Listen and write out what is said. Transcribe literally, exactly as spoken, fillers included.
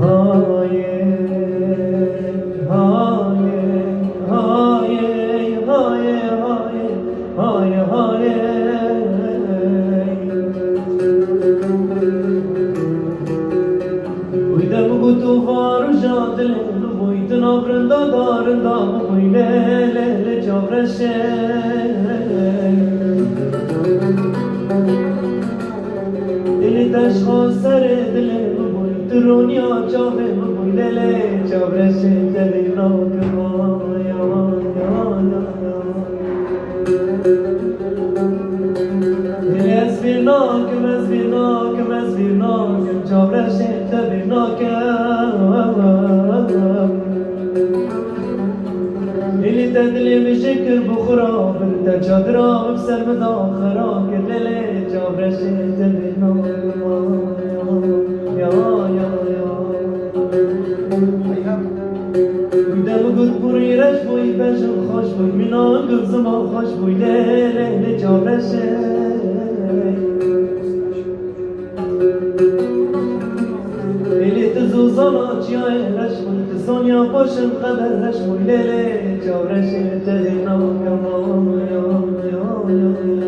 Hayê, hayê, hayê, hayê, hayê, hayê, hayê. Wî dem got û va roja dilê min bûy, tu nav rinda da rinda bûy, lê, lê, lê çavreşê. Dilê te ji xwe serê dilê min bûy, tu roniya çavê min bûy, lê, lê çavreşê te bê nakim, ya, ya, ya, ya. Dilê ez bîr nakim, ez bîr nakim, ez bîr nakim, çavreşê te bîr nakim. Dilê te dilê min jê kir bû xirab, te çadira min bi ser min da xera kir, lê, lê çavreşê te bîr nakim, ya, ya, ya. Wî dem got kurî reş bûy, bejn xweş bûy, mîna got ziman xweş bûy, lê, lê, lê çavreşê. Êlê tu zûzana çiyayê reş bûy, tu sonya poşin qeder reş bûy, lê, lê çavreşê te hêna kema, ya, ya, ya.